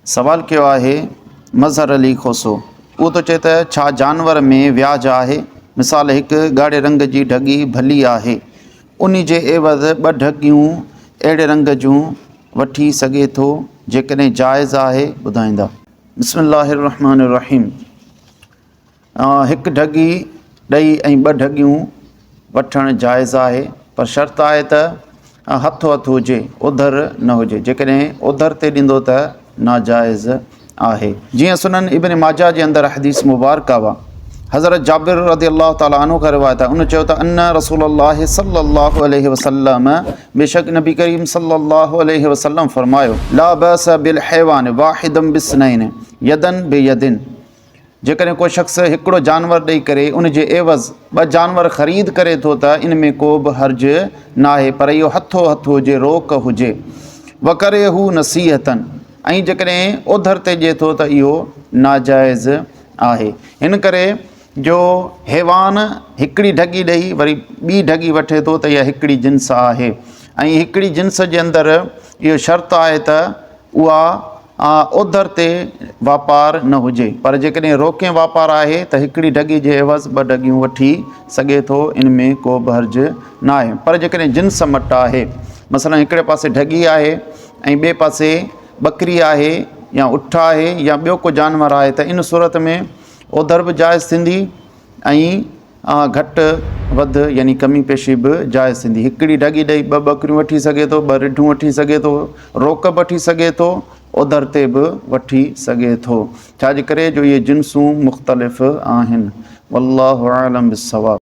سوال ڪيو آهي مظهر علي کوسو اهو ٿو چئي ته ڇا جانور ۾ وياج آهي؟ مثال هڪ ڳاڙهي رنگ جي ڍڳي ڀلي آهي انهي جي عيوض ٻه ڍڳيون اهڙي رنگ جون وٺي سگهي ٿو جيڪڏهن جائز آهي ٻڌائيندا. بسم الله الرحمن الرحيم هڪ ڍڳي ڏئي ۽ ٻه ڍڳيون وٺڻ جائز آهي پر شرط آهي ته هٿو هٿ هجي اوڌر نه هجي جيڪڏهن اوڌر تي ڏيندو ته ناجائز آهي. جيئن سنن ابن ماجه جي اندر حديث مبارڪه وا حضرت جابر رضي الله تعالٰي عنه کان روايت آهي ان چيو ته ان رسول الله صلي الله عليه وسلم بيشڪ نبي ڪريم صلي الله عليه وسلم فرمايو لا باس بالحيوان واحدا باثنين يدا بيد جيڪڏهن ڪو شخص هڪڙو جانور ڏئي ڪري ان جي عيوض ٻه جانور خريد ڪري ٿو ته ان ۾ ڪو به حرج ناهي پر اهو هٿو هٿ هجي روڪ هجي. وڪرهه نصيحة ۽ جيڪڏهن اوڌر تي ڏئي ٿو ته اهو ناجائز آهي. هن ڪري جو حيوان هڪڙي ڍڳي ڏئي وري ٻي ڍڳي وٺي ٿو ته اها هڪڙي جنس آهي ۽ هڪڙي جنس جي اندر اهو شرط آهي ته اها اوڌر تي واپار نه هجي پر جيڪڏهن روڪين واپار آهي ته هڪڙي ڍڳي جي عيوض ٻه ڍڳيون وٺي سگهي ٿو ان ۾ ڪو به حرج نه آهي پر جيڪڏهن جنس مٽ آهي مثلا هڪڙي پاسي ڍڳي آهي ۽ ٻئي پاسي ٻڪري آهي يا اٺ آهي يا ٻيو ڪو جانور آهي ته ان صورت ۾ اوڌر به جائز ٿيندي ۽ گهٽ وڌ يعني ڪمي پيشي به جائز ٿيندي. هڪڙي ڍڳي ڏئي ٻه ٻڪريون وٺي سگهي ٿو، ٻه رڍون وٺي سگهي ٿو، روڪ به وٺي سگهي ٿو، اوڌر تي به وٺي سگهي ٿو. ڇا جي ڪري جو اهي جنسون مختلف آهن. والله اعلم بالصواب.